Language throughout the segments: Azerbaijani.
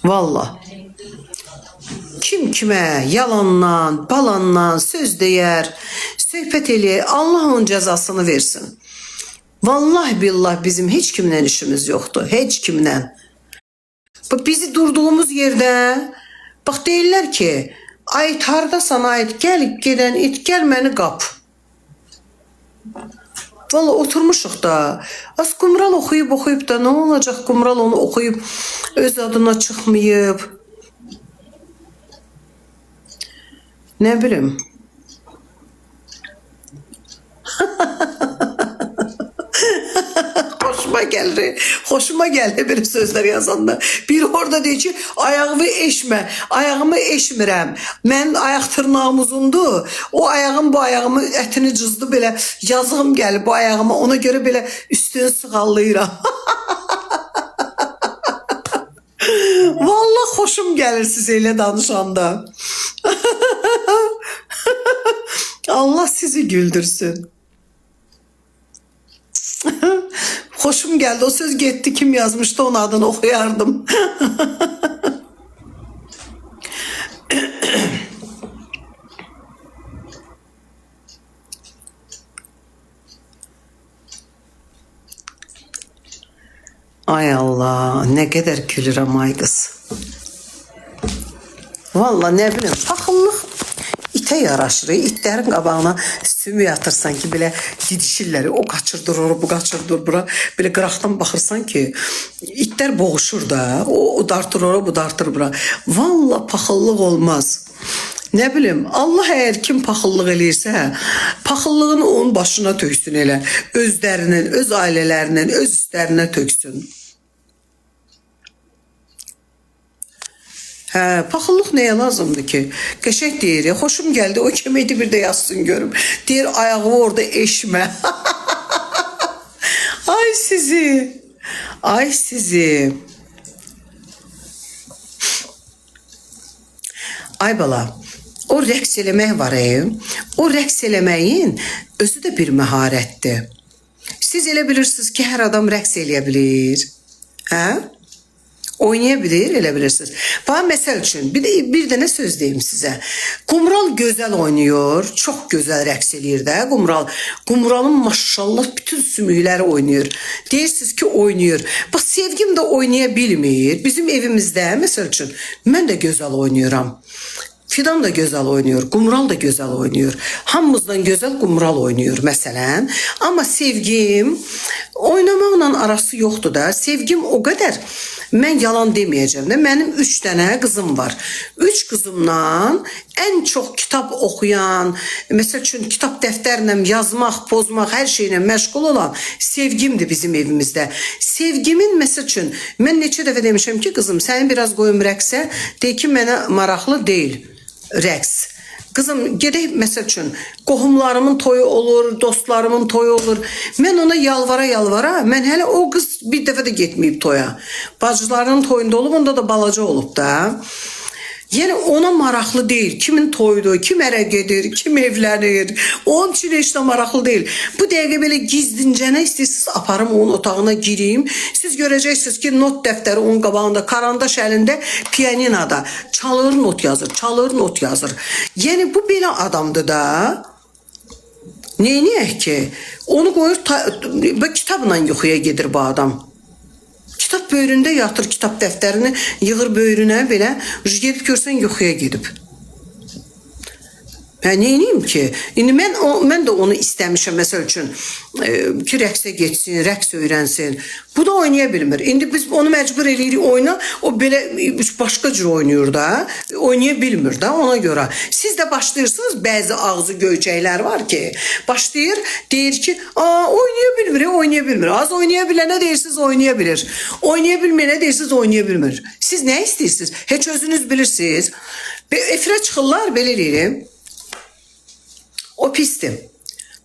Vallah. Kim kimə yalandan, balandan söz deyər, söhbət eləyər, Allah onun cəzasını versin. Vallahi billah bizim heç kimlə işimiz yoxdur. Heç kimlə. Bax bizi durduğumuz yerdə bax deyirlər ki, ay hardasan ay gəl gedən it gəl məni qap. Vallahi oturmuşuq da. Az Qumral oxuyub oxuyub da nə olacaq? Qumral onu oxuyub öz adına çıxmayıb. Nə bilim. Xoşuma gəlir. Xoşuma gəlir belə sözlər yazanda. Bir orada deyir ki, ayağımı eşmə, ayağımı eşmirəm. Mənim ayaq tırnağım uzundur. O ayağım bu ayağımı ətini cızdı belə. Yazığım gəlir bu ayağıma. Ona görə belə üstünü sığallayıram. Vallahi xoşum gəlir siz elə danışanda. Allah sizi güldürsün. Xoşum geldi. O söz getdi. Kim yazmıştı onun adını okuyardım. Ay Allah, ne kadar gülürəm ay qız. Vallahi ne bileyim, paxıllıq itə yaraşır. İtlərin qabağına sümük atırsan ki, belə didişirlər. O qaçırdır ora, bu qaçırdır bura. Belə qıraqdan baxırsan ki, itlər boğuşur da. O dartır ora, bu dartır bura. Vallahi paxıllıq olmaz. Nə bilim, Allah əgər kim paxıllıq eləyirsə, paxıllığını onun başına töksün elə. Özlərinin, öz ailələrinin, öz üstlərinə töksün. Hə, paxıllıq nəyə lazımdır ki? Qəşəng deyir, ya, xoşum gəldi, o kim idi bir də yazsın görüm. Deyir, ayağı orada eşmə. Ay sizi. Ay sizi. Ay bala, o rəqs eləmək var, o rəqs eləməyin özü də bir məharətdir. Siz elə bilirsiniz ki, hər adam rəqs eləyə bilir. Hə? Oynaya bilir, elə bilirsiniz. Bax, məsəl üçün, bir dənə söz deyim sizə. Qumral gözəl oynayır, çox gözəl rəqs eləyir də Qumral. Qumralın maşallah bütün sümükləri oynayır. Deyirsiniz ki, oynayır. Bax, Sevgim də oynaya bilmir. Bizim evimizdə, məsəl üçün, mən də gözəl oynayıram. Fidan da gözəl oynayır, Qumral da gözəl oynayır. Hamımızdan gözəl Qumral oynayır məsələn. Amma Sevgim oynamaqla arası yoxdur da. Sevgim o qədər, mən yalan deməyəcəm də, mənim 3 dənə qızım var. 3 qızımdan ən çox kitab oxuyan, məsəl üçün kitab dəftərlə yazmaq, pozmaq, hər şeylə məşğul olan Sevgimdir bizim evimizdə. Sevgimin məsəl üçün, mən neçə dəfə demişəm ki, qızım səni biraz qoyum rəqsə, deyir ki, mənə maraqlı deyil rəqs. Qızım, gedək məsəl üçün, qohumlarımın toyu olur, dostlarımın toyu olur. Mən ona yalvara yalvara, mən hələ o qız bir dəfə də getməyib toya. Bacılarının toyunda olub, onda da balaca olub da. Yəni ona maraqlı deyil. Kimin toyudur, kim ərə gedir, kim evlənir. Onun üçün heç də maraqlı deyil. Bu dəqiqə belə gizlincənə istəyirsiniz aparım onun otağına gireyim. Siz görəcəksiniz ki, not dəftəri onun qabağında, karandaş əlində, pianinoda çalır, not yazır, çalır, not yazır. Yəni bu belə adamdır da. Neyniyək ki? Onu qoyur, kitabla yuxuya gedir bu adam. Kitab böyründə yatır, kitab dəftərini yığır böyrünə belə, gedib görsən yuxuya gedib. Hə, neyniyim ki? İndi mən də onu istəmişəm, məsəl üçün, ki, rəqsə getsin, rəqs öyrənsin. Bu da oynaya bilmir. İndi biz onu məcbur eləyirik oyna, o belə başqa cür oynayır da, oynaya bilmir də ona görə. Siz də başlayırsınız, bəzi ağzı göyçəklər var ki, başlayır, deyir ki, oynaya bilmir, oynaya bilmir. Az oynaya bilənə deyirsiniz, oynaya bilir. Oynaya bilməyənə deyirsiniz, oynaya bilmir. Siz nə istəyirsiniz? Heç özünüz bilirsiniz. Efirə çıxırlar, belə eləyir. O pisdir.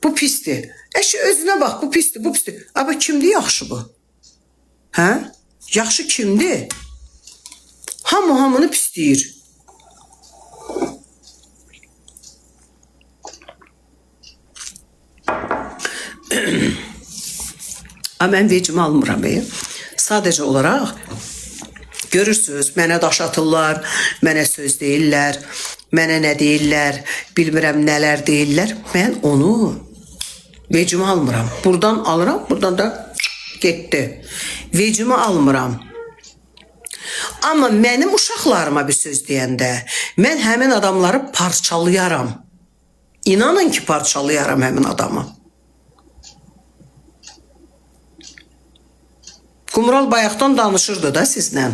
Bu pisdir. Əşi özünə bax, bu pisdir, bu pisdir. Amma kimdir yaxşı bu? Hə? Yaxşı kimdir? Hamı hamını pisləyir. Amma mən vecimə almıram. Sadəcə olaraq görürsünüz, mənə daş atırlar, mənə söz deyirlər, mənə nə deyirlər, bilmirəm nələr deyirlər. Mən onu vecimə almıram. Buradan alıram, buradan da getdi. Vecimə almıram. Amma mənim uşaqlarıma bir söz deyəndə mən həmin adamları parçalayaram. İnanın ki, parçalayaram həmin adamı. Qumral bayaqdan danışırdı da sizlə.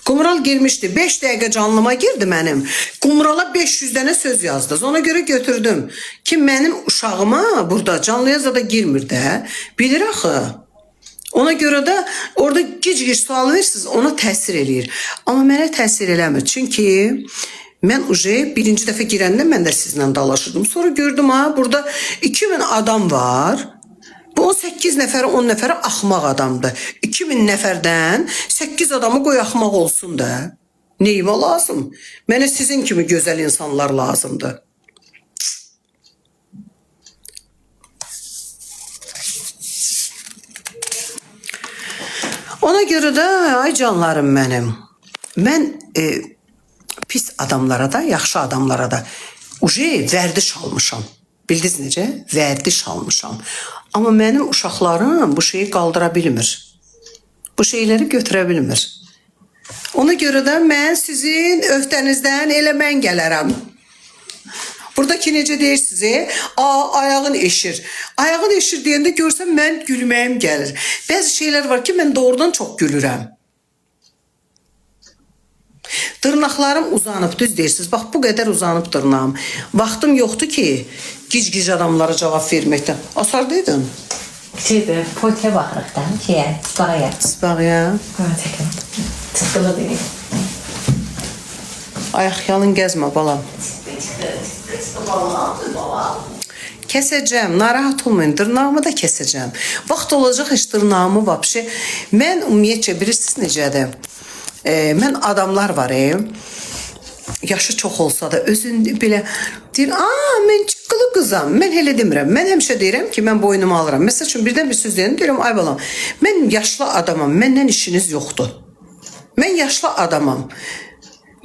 Qumral girmişdi. 5 dəqiqə canlıma girdi mənim. Qumrala 500 dənə söz yazdı. Ona görə götürdüm ki, mənim uşağıma burada canlıya zada girmir də. Bilir axı. Ona görə də orada gic-gic sual verirsiniz, ona təsir eləyir. Amma mənə təsir eləmir. Çünki mən uje birinci dəfə girəndə mən də sizlə dalaşırdım. Sonra gördüm ha, burada 2000 adam var. Bu 18 nəfəri 10 nəfəri axmaq adamdır. 2000 nəfərdən 8 adamı qoy axmaq olsun da. Neyimə lazım? Mənə sizin kimi gözəl insanlar lazımdır. Ona görə də ay canlarım mənim. Mən pis adamlara da, yaxşı adamlara da uje vərdiş almışam. Bildiniz necə? Vərdiş almışam. Amma mənim uşaqlarım bu şeyi qaldıra bilmir. Bu şeyləri götürə bilmir. Ona görə də mən sizin öhdənizdən elə mən gələrəm. Buradakı necə deyirsiniz? A, ayağın eşir. Ayağın eşir deyəndə görsəm mən gülməyim gəlir. Bəzi şeylər var ki, mən doğrudan çox gülürəm. Dırnaqlarım uzanıb, düz deyirsiniz. Bax, bu qədər uzanıb dırnağım. Vaxtım yoxdur ki, gic-gic adamlara cavab verməkdən. Asardaydın. Şeyde, poğaçaya baxırıq da, şeyə, sparaya. Sparaya. Ha, çəkin. Çıqqılı deyil. Ayaq yalın gəzmə balam. Çıxdı, çıxdı, çıxdı, balam, balam. Kəsəcəm, narahat olmayın, dırnağımı da kəsəcəm. Vaxt olacaq heç dırnağımı vapşe. Mən ümumiyyətcə bilirsiniz necədir? Mən adamlar var, yaşı çox olsa da özün belə deyir, "A, mən çıqqılı qızam." Mən elə demirəm. Mən həmişə deyirəm ki, mən boynumu alıram. Məsəl üçün birdən bir söz deyirəm, deyirəm, "Ay balam, mən yaşlı adamam, məndən işiniz yoxdur." Mən yaşlı adamam.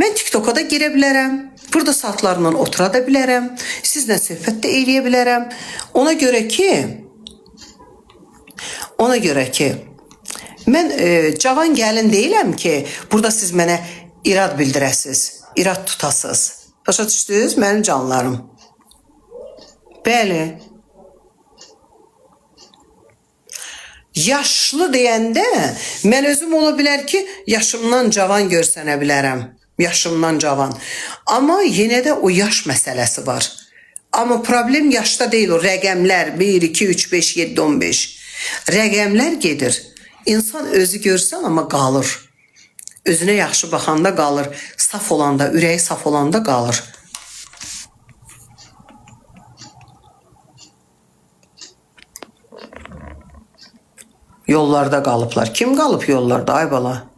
Mən TikToka da girə bilərəm. Burada saatlarla otura da bilərəm. Sizlə söhbət də eləyə bilərəm. Ona görə ki mən cavan gəlin deyiləm ki, burada siz mənə irad bildirəsiz, irad tutasız. Başa düşdünüz mənim canlarım? Bəli. Yaşlı deyəndə mən özüm ola bilər ki, yaşımdan cavan görsənə bilərəm. Yaşımdan cavan. Amma yenə də o yaş məsələsi var. Amma problem yaşda deyil o rəqəmlər 1, 2, 3, 5, 7, 15. Rəqəmlər gedir. İnsan özü görsən amma qalır. Özünə yaxşı baxanda qalır. Saf olanda, ürəyi saf olanda qalır. Yollarda qalıblar. Kim qalıb yollarda ay bala?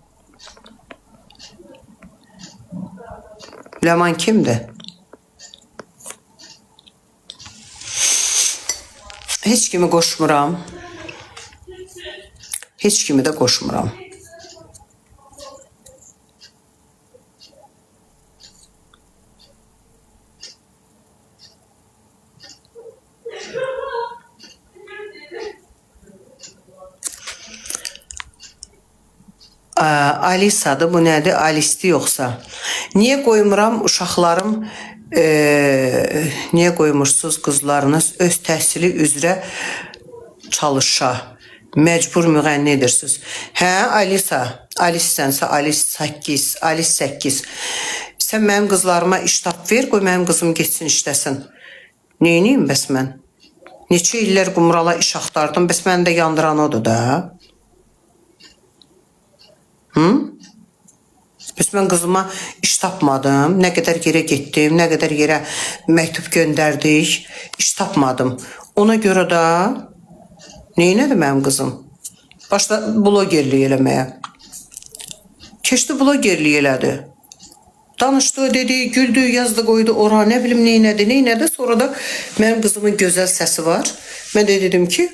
Leman kimdir? Heç kimi qoşmuram. Heç kimi də qoşmuram. Alisadır, bu nədir? Alisdir yoxsa? Niyə qoymuram uşaqlarım, niyə qoymursunuz qızlarınız öz təhsili üzrə çalışa? Məcbur müğənni edirsiniz. Hə, Alisa, Alisənsə Alis 8, Alis 8. Sən mənim qızlarıma iş tap ver, qoy mənim qızım getsin işləsin. Neyniyim bəs mən? Neçə illər Qumrala iş axtardım, bəs məni də yandıran odur da. Bəs mən qızıma iş tapmadım. Nə qədər yerə getdim, nə qədər yerə məktub göndərdik, iş tapmadım. Ona görə də neynədi mənim qızım? Başla blogerlik eləməyə. Keçdi blogerlik elədi. Danışdı, dedi, güldü, yazdı, qoydu ora, nə bilim neynədi, neynədi. Sonra da mənim qızımın gözəl səsi var. Mən də dedim ki,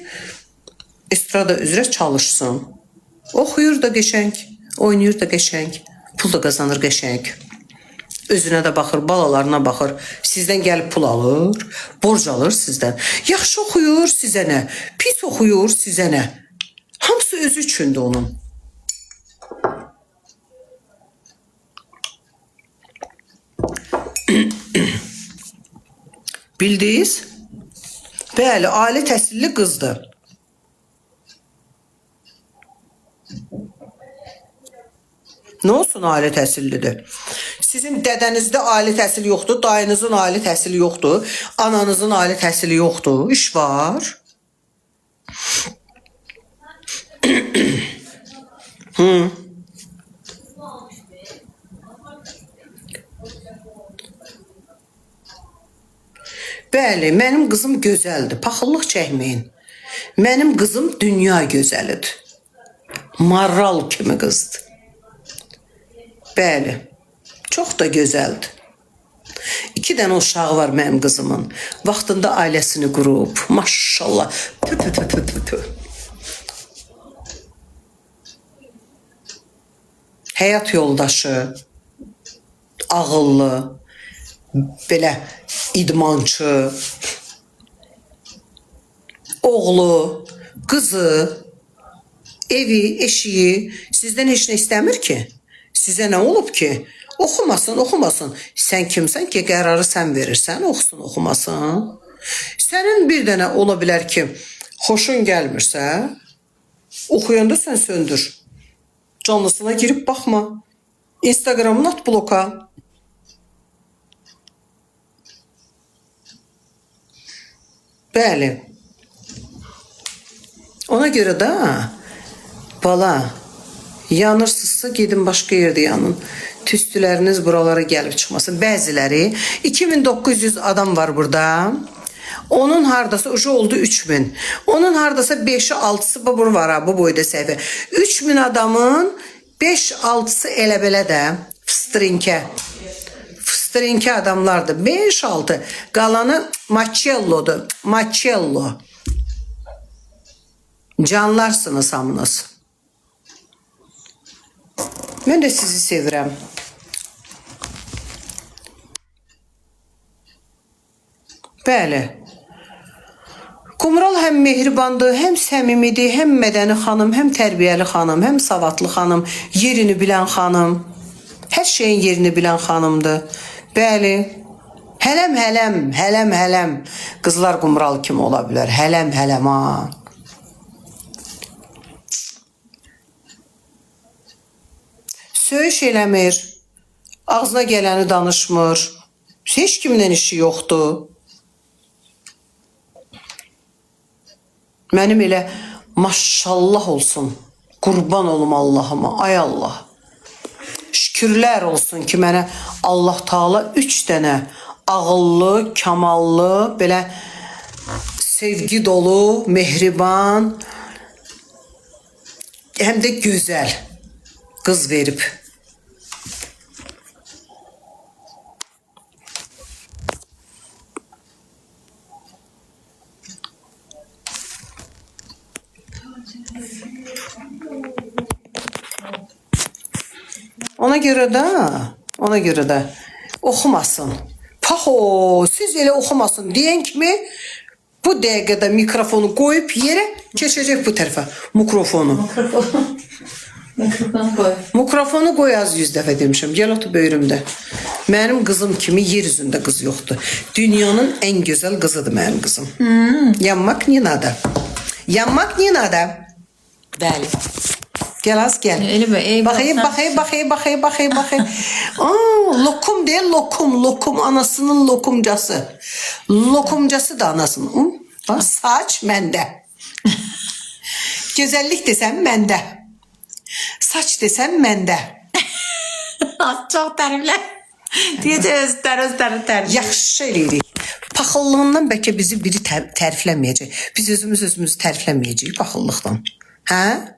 Estrada üzrə çalışsın. Oxuyur da qəşəng, oynayır da qəşəng, pul da qazanır qəşəng. Özünə də baxır, balalarına baxır. Sizdən gəlib pul alır, borc alır sizdən. Yaxşı oxuyur sizə nə? Pis oxuyur sizə nə? Hamısı özü üçündür onun. Bildiniz? Bəli, ali təhsilli qızdır. Nə olsun ali təhsillidir? Sizin dədənizdə ali təhsil yoxdur, dayınızın ali təhsili yoxdur, ananızın ali təhsili yoxdur. İş var. Bəli, mənim qızım gözəldir. Paxıllıq çəkməyin. Mənim qızım dünya gözəlidir. Marral kimi qızdır. Bəli. Çox da gözəldir. İki dənə uşağı var mənim qızımın. Vaxtında ailəsini qurub. Maşallah. Tü tü tü tü tü tü. Həyat yoldaşı, ağıllı, belə idmançı, oğlu, qızı, evi, eşiyi sizdən heç nə istəmir ki. Sizə nə olub ki? Oxumasın, oxumasın. Sən kimsən ki, qərarı sən verirsən, oxusun, oxumasın. Sənin bir dənə ola bilər ki, xoşun gəlmirsə, oxuyanda sən söndür. Canlısına girib baxma. Instagramını at bloka. Bəli. Ona görə də bala yanırsınızsa gedin başqa yerdə yanın. Tüstüləriniz buralara gəlib çıxmasın. Bəziləri 2900 adam var burada. Onun hardasa ucu oldu 3000. Onun hardasa 5-i 6-sı bu var ha bu boyda səhifə. 3000 adamın 5-6-sı elə belə də fıstrinkə. Fıstrinkə adamlardır. 5-6. Qalanı Maçellodur. Maçello. Canlarsınız hamınız. Mən də sizi sevirəm. Bəli. Qumral həm mehribandır, həm səmimidir, həm mədəni xanım, həm tərbiyəli xanım, həm savadlı xanım, yerini bilən xanım. Hər şeyin yerini bilən xanımdır. Bəli. Hələm hələm, hələm hələm. Qızlar Qumral kimi ola bilər. Hələm hələm ha. Söyüş eləmir. Ağzına gələni danışmır. Heç kimlə işi yoxdur. Mənim elə maşallah olsun. Qurban olum Allahıma. Ay Allah. Şükürlər olsun ki, mənə Allah Taala 3 dənə ağıllı, kamallı, belə sevgi dolu, mehriban, həm də gözəl qız verib. Ona görə də, ona görə də oxumasın. Paxo, siz elə oxumasın deyən kimi bu dəqiqədə mikrofonu qoyub yerə keçəcək bu tərəfə mikrofonu. Mikrofon. Mikrofonu koy. Mikrofonu qoy az 100 dəfə demişəm. Gəl otur böyrümdə. Mənim qızım kimi yer üzündə qız yoxdur. Dünyanın ən gözəl qızıdır mənim qızım. Yanmaq не надо. Yanmaq не надо. Bəli. Gəl az gəl. Elə bə, ey Bakayım, baxsan- bakayım, bakayım, bakayım, bakayım, bakayım. Aa, lokum değil, lokum, lokum. Anasının lokumcası. Lokumcası da anasının. Hı? Bak, saç məndə. Gözəllik desəm məndə. Saç desəm məndə. Çox təriflə. Deyəcək öz tər, öz tər, tərif. Yaxşı eləyirik. Paxıllığından bəlkə bizi biri tərifləməyəcək. Biz özümüz özümüzü tərifləməyəcəyik paxıllıqdan. Hə?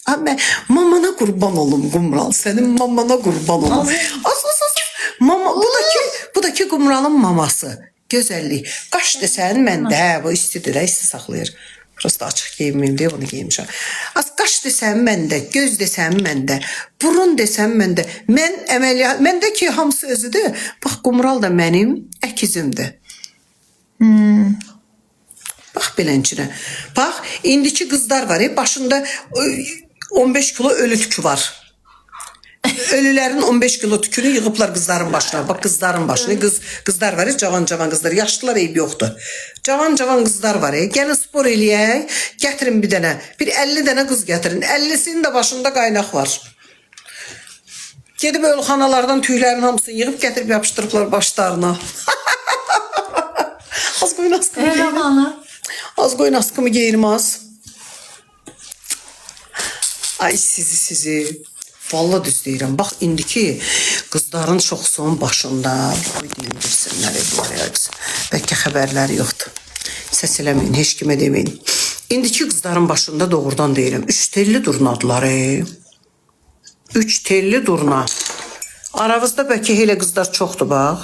Ha, mən mamana qurban olum Qumral, sənin mamana qurban olum. Az az az. Mama bu da ki, bu da ki Qumralın maması. Gözəllik. Qaş desən məndə, hə, bu istidir, də, isti saxlayır. Prosta açıq geyinməyim deyə bunu geyinmişəm. Az qaş desəm məndə, göz desəm məndə, burun desəm məndə. Mən əməliyyat, məndə ki hamısı özüdür. Bax qumral da mənim əkizimdir. Bax beləncə. Bax indiki qızlar var, başında 15 kilo ölü tükü var. Ölülərin 15 kilo tükünü yığıblar qızların başına. Bax qızların başına. Qızlar var, cavan-cavan qızlar. Yaşlılar eybi yoxdur. Cavan-cavan qızlar var. Gəlin spor eləyək. Gətirin bir dənə. Bir 50 dənə qız gətirin. 50-sinin də başında qaynaq var. Gedib ölxanalardan tüklərin hamısını yığıb gətirib yapışdırıblar başlarına. Az qoyun askımı Elə geyirim. ana. Az qoyun askımı geyirim az. Ay sizi sizi. Vallahi düz deyirəm. Bax indiki qızların çoxsunun başında qoy deyim bilsinlər evlər. Bəlkə xəbərləri yoxdur. Səs eləməyin, heç kimə deməyin. İndiki qızların başında doğrudan deyirəm. Üç telli durnadılar. Üç telli durna. Aranızda bəlkə elə qızlar çoxdur bax.